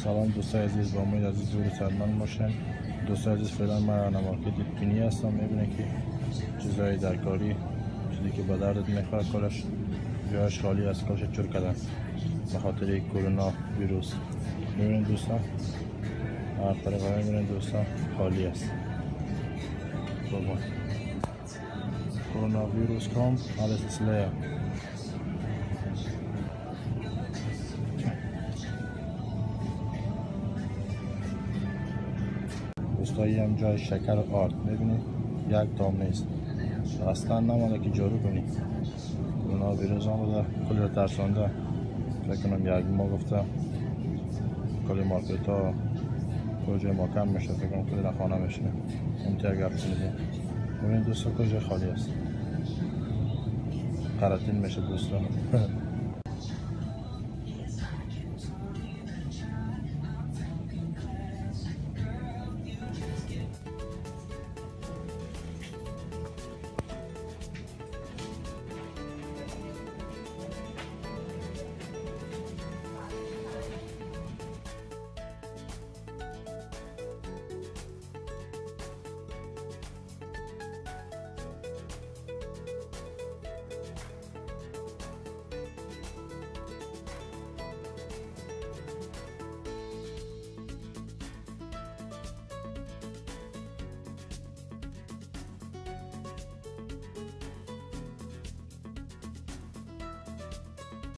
Салом дӯстои азиз, ба умед азиз зури сарманд бошем. Дӯстои азиз, феълан ман дар маркети Пини ҳастам. Мебинед ки чизҳои даркорӣ, чизе ки ба дардат мехӯрад, кораш ҷояш холӣ аст, кораш чур кардан ба хотири корона вирус. Мебинед дӯстон, ҳар тараф мебинед дӯстон, холӣ аст. Коронавирус ком alles ist leer. دوستایی هم جای شکر و آرد میبینید یک دام نیست، اصلا نمانده که جارو کنی. کرونا ویروس آمده کلی را ترسانده. فکر کنم یک ماه گفته کلی مارکت ها کل جای ما کم میشه، فکر کنم کلی در خانه میشینه. اون تیه گپ شنیدیم. ببینید دوستا کل جای خالی است، قرنطین میشه دوستا.